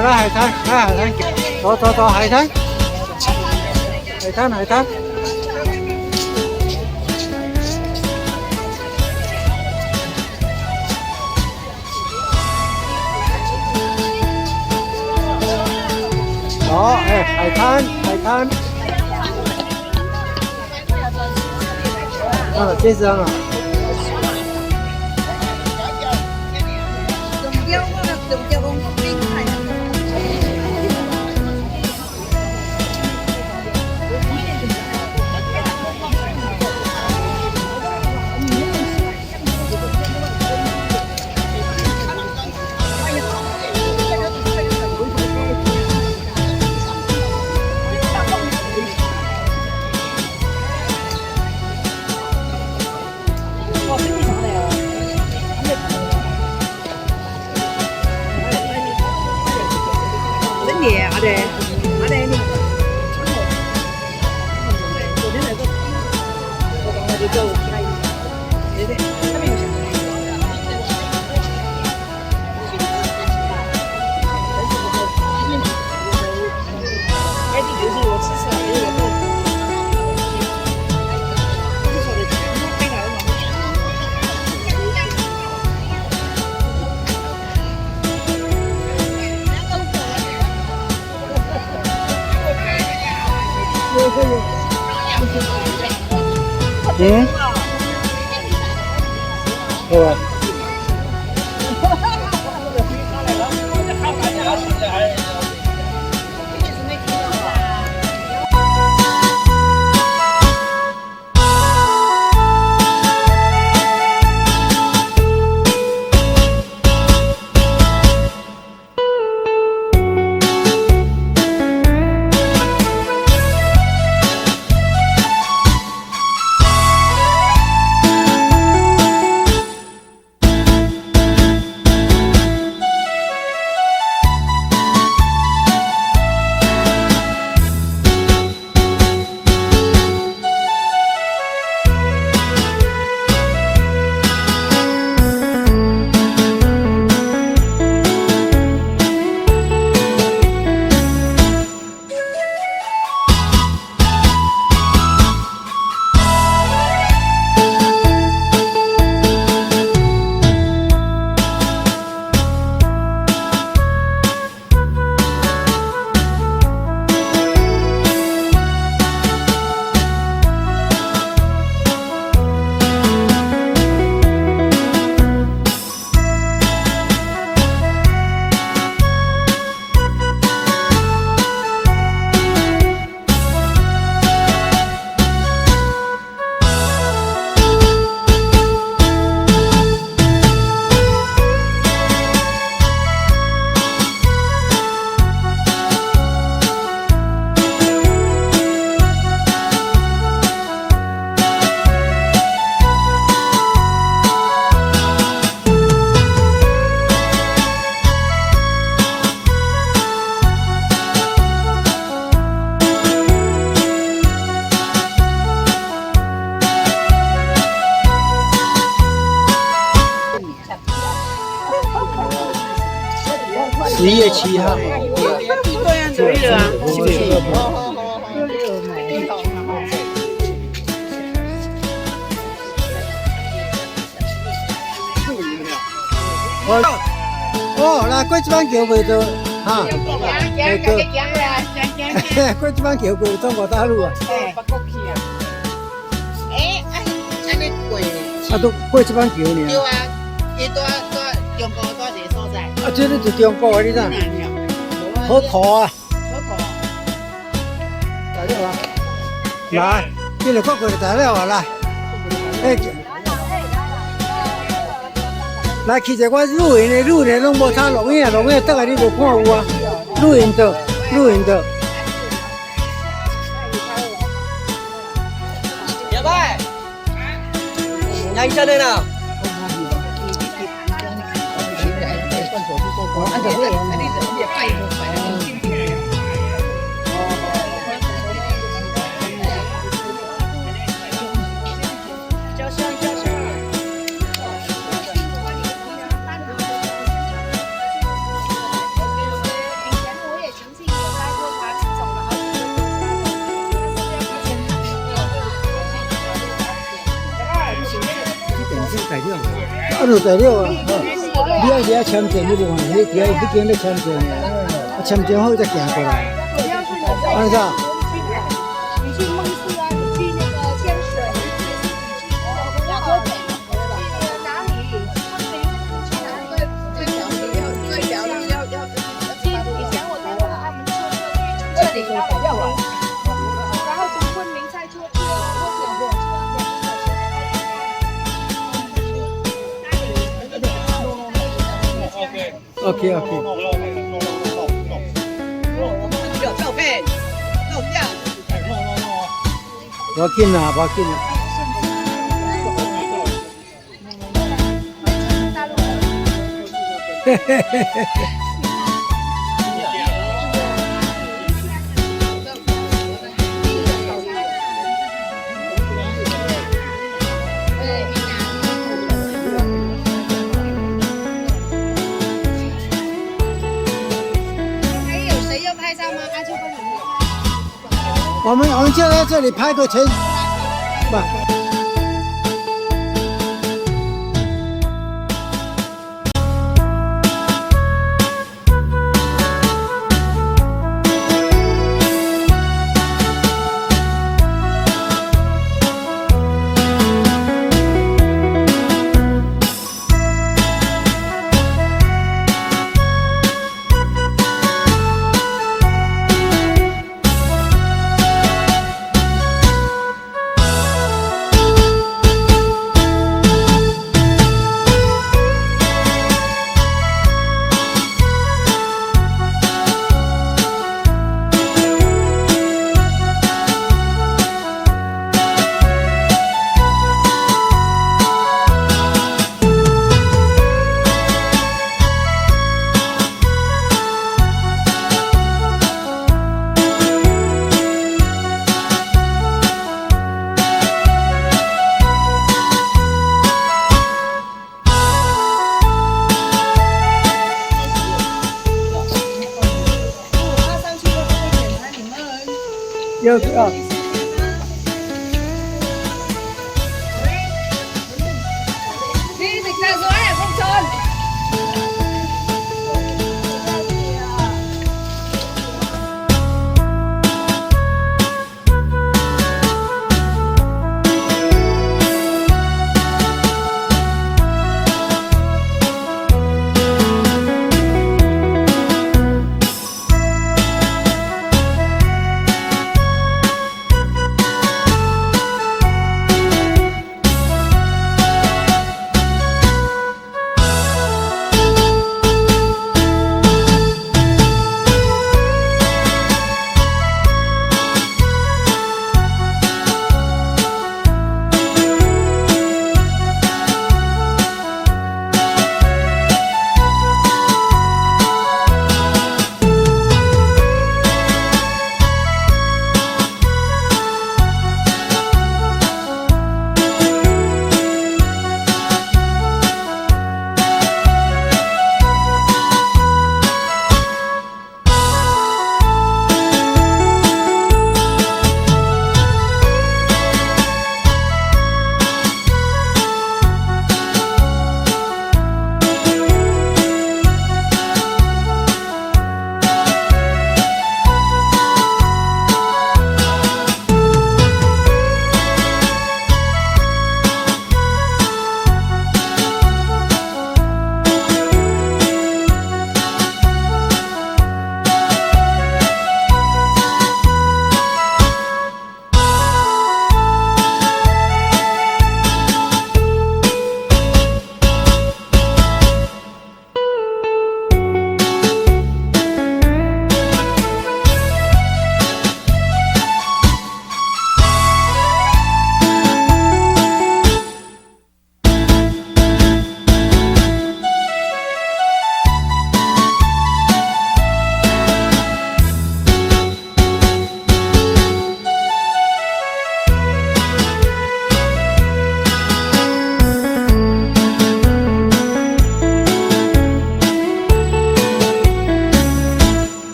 來海灘，來海灘，走走走，海灘，海灘海灘。好，哎，海灘，海灘。啊，這張啊。嗯，好啊。11月7號。對啊，是不是？哦，來過這板橋袂到，哈？過這板橋過中國大陸啊。哎，按呢過。啊，都過這板橋呢。對啊，伊蹛蹛中國蹛一个所在。啊，這裡就中國的，你知？好土啊！好土。來了啊！來，這個過過就來了啊！來，哎，來去一我露營的，露營攏無插錄影，錄影倒來你無看有啊？露營的，露營的。小拜，你下來啦。啊，就代表啊，你愛佇遐簽證，你無看，彼佇遐彼間咧簽證的，啊簽證好才行過來。按呢啥？你去孟市啊，你去那個天水，你去亞洲北，去哪裡？去哪裡？以前我帶過他們坐車去這裡到然後從昆明再坐車或者火車2個小時。 OK OK。有照片，照相。無要緊啦，無要緊啦。嘿嘿嘿嘿。還有誰要拍照嗎？阿秋幫你們拍。我們就在這裡拍個全，不。他上去都會檢查你們。要啊。你食晒所有福春。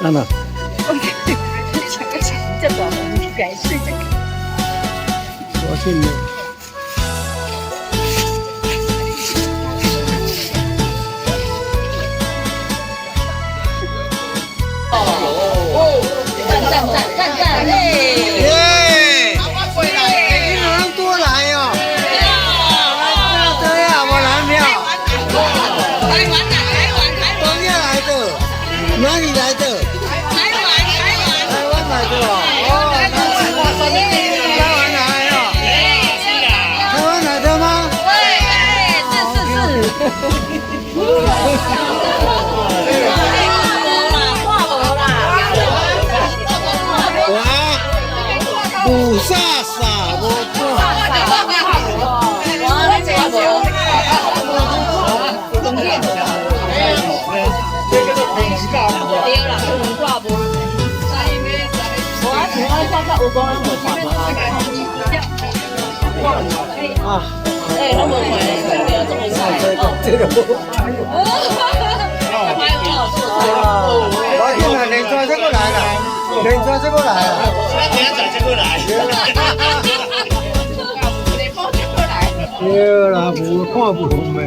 安怎？這個你改睡這個。我信你。讚讚讚讚讚！耶！你哪能多來哦？對呀，我來沒有？台灣來，台灣，台從哪來的？哪裡來的？台灣，台灣。台灣來的哦。哦，台灣來哦。台灣來的嗎？對，是是是。哇！霧煞煞無看。我對啦，掛無。我掛有講無掛無啊！哎，攏無看，這麼菜。這個。我聽啊，連轉這個來啦，連轉這個來啦。我今仔這個來。對啦，無看無的。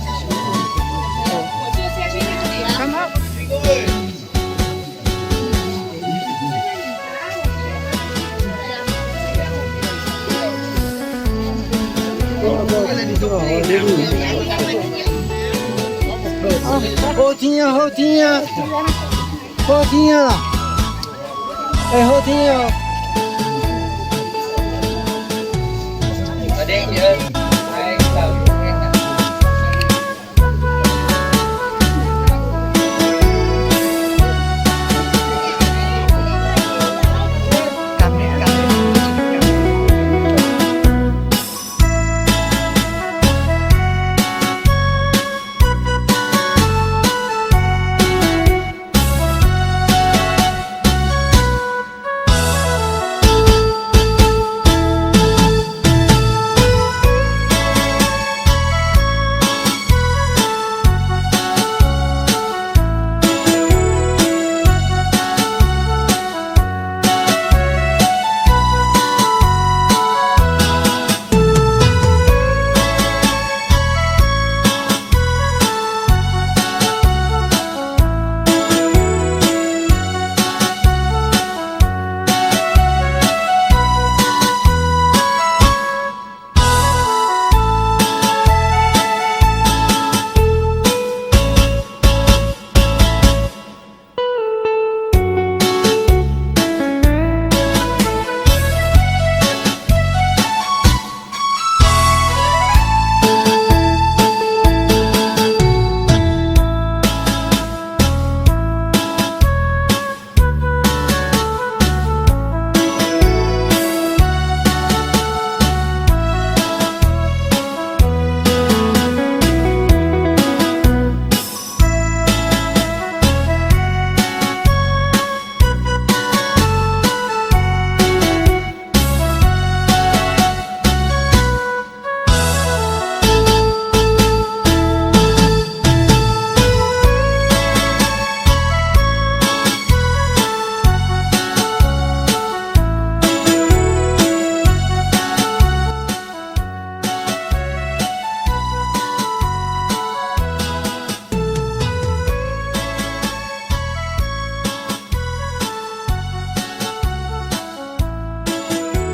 我就下去在這裡啊。好天啊，好天啊，好天啊啦！哎，好天哦。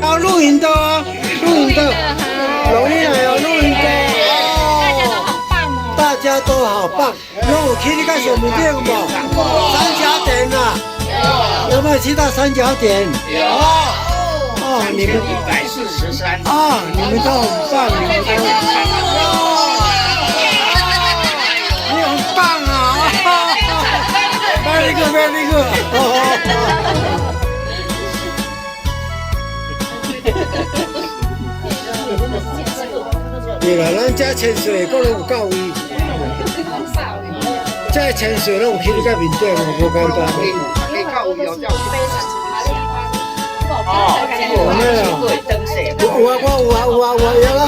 啊，露營的哦，露營的，容易來哦，露營的。大家都好棒哦！大家都好棒。那有去你個上面頂無？三峽點啊，有沒有去到三峽點？有。哦，你們143。啊，你們都很棒，你們都很你很棒啊！Very good, very good。對啦，咱這潛水閣攏有夠位，這潛水攏有去你個面頂哦，無簡單。有沒有？有啊，我有啊，有啊，有啊，有了。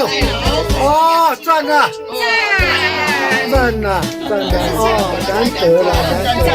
哦，賺了，賺了，賺了，哦，難得了，難得。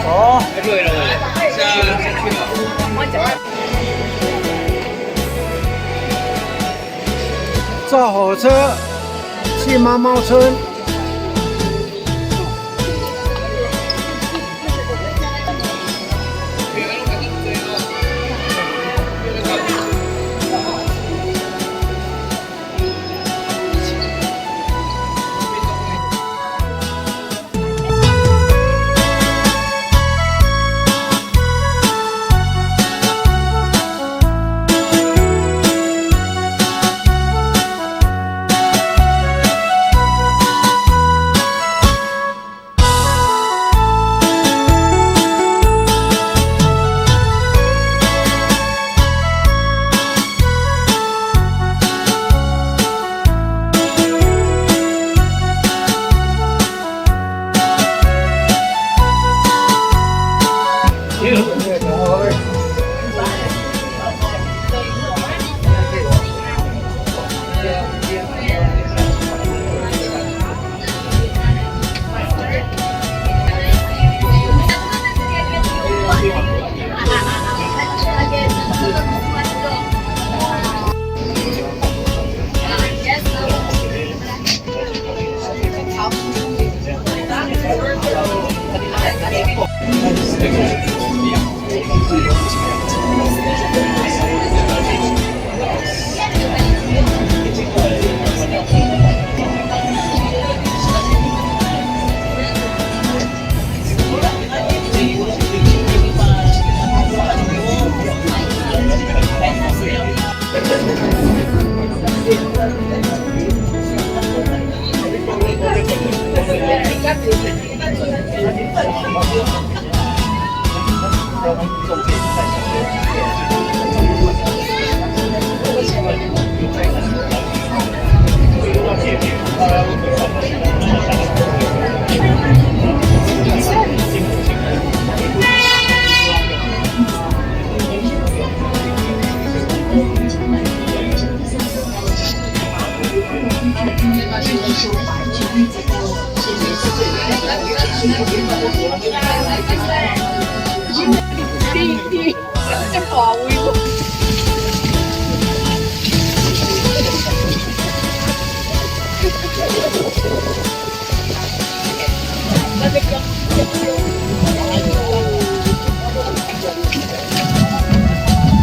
哦。对了，下去了。坐火車去貓貓村。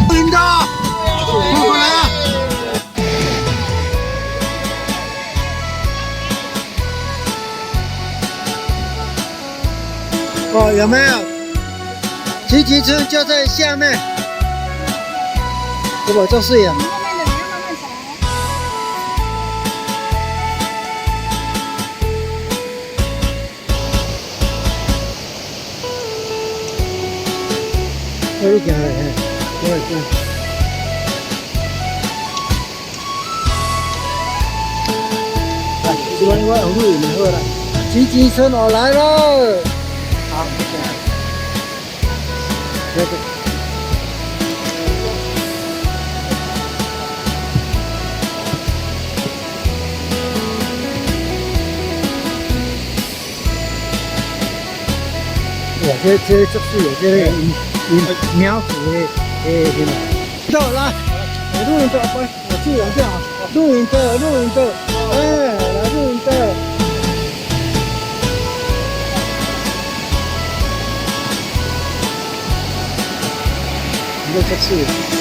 領導，過來啊！哦，有沒有？集集村就在下面。這個就是呀。慢慢的，你要慢慢走。我行嘞，我行。來，這邊我用錄影就好啦。集集村我來了。好，行。這個。哇，這足水的，這個𪜶苗族的什麼？到來，錄影帶，我自然就好。錄影帶，錄影帶，哎，來錄影帶。你這足水。